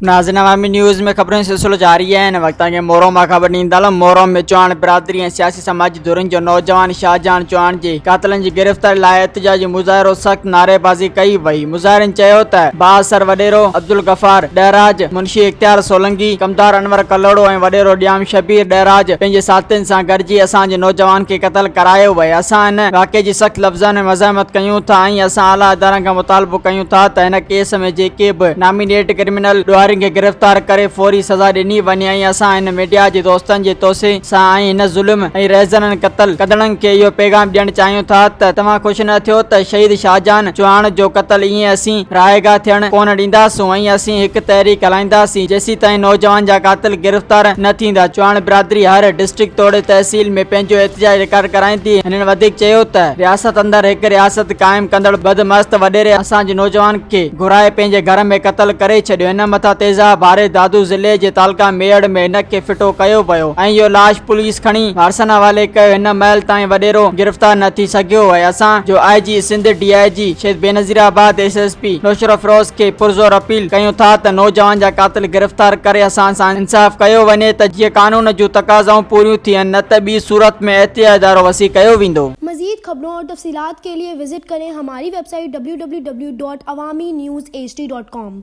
ناظرين عوامي نيوز ۾ خبرن جو سلسلو جاري آهي هن وقت تائين مورو مان خبر ڏيندا هلون مورو ۾ چوهاڻ برادري ۽ سياسي سماجي ڌرين جو نوجوان شاهجهان چوهاڻ جي قاتلن جي گرفتاري لاء احتجاجي مظاهرو سخت نعريبازي ڪئي وئي مظاهرين چيو ته بااثر وڏيرو عبدالغفار ڏهراج منشي اختيار سولنگي ڪمدار انور ڪلهوڙو ۽ وڏيرو ڄام شبير ڏهراج پنهنجي ساٿين سان گڏجي اسان جي نوجوان کي قتل ڪرايو ويو اسان هن واقعي جي سخت لفظن ۾ مزاحمت ڪيون ٿا ۽ اسان اعليٰ ادارن کان مطالبو ڪيون ٿا ته هن ڪيس ۾ جيڪي به نامينيٽ ڪرمنل ڏوهارين کي گرفتار ڪري فوري سزا ڏني وڃي ۽ اسان هن ميڊيا جي دوستن جي توسيع سان ۽ هن ظلم ۽ رهزنن قتل ڪندڙن کي اهو پيغام ڏيڻ چاهيون ٿا ته توهان خوش نه ٿيو ته شهيد شاهجهان چوهاڻ جو قتل ائين اسين رائيگان ٿيڻ ڪونه ڏينداسون ۽ اسين هڪ تحريڪ هلائينداسين جيسيتائين نوجوان جا قاتل گرفتار نه ٿيندا چوهاڻ برادري هر ڊسٽرڪٽ توڙي تحصيل ۾ پنهنجو احتجاج رڪارڊ ڪرائيندي هنن وڌيڪ چيو ته رياست اندر هڪ رياست قائم ڪندڙ بدمست وڏيري اسان جي نوجوان کي گهرائي پنهنجي گهر ۾ قتل ڪري ڇڏيو هن مٿان تيزاب هاري دادو ضلعي جي تعلقه ميهڙ ۾ هن کي ڦٽو ڪيو ويو ۽ اهو لاش پوليس کڻي وارثن حوالي ڪيو هن مهل تائين وڏيرو گرفتار نه ٿي سگهيو ۽ اسان جو I G Sindh D I G Shaheed Benazirabad S S P Naushahro Feroze کي پرزور اپيل ڪيون ٿا ته نوجوان جا قاتل گرفتار ڪري اسان سان انصاف ڪيو وڃي ته جيئن قانون جون تقاضائون پوريون ٿين نه ته ٻي صورت ۾ احتجاجي ادارو وسيع ڪيو ويندو. مزيد خبرون اور تفصيلات کے لئے وزٽ ڪرين ھماري web site www.awamiNewsHD.com.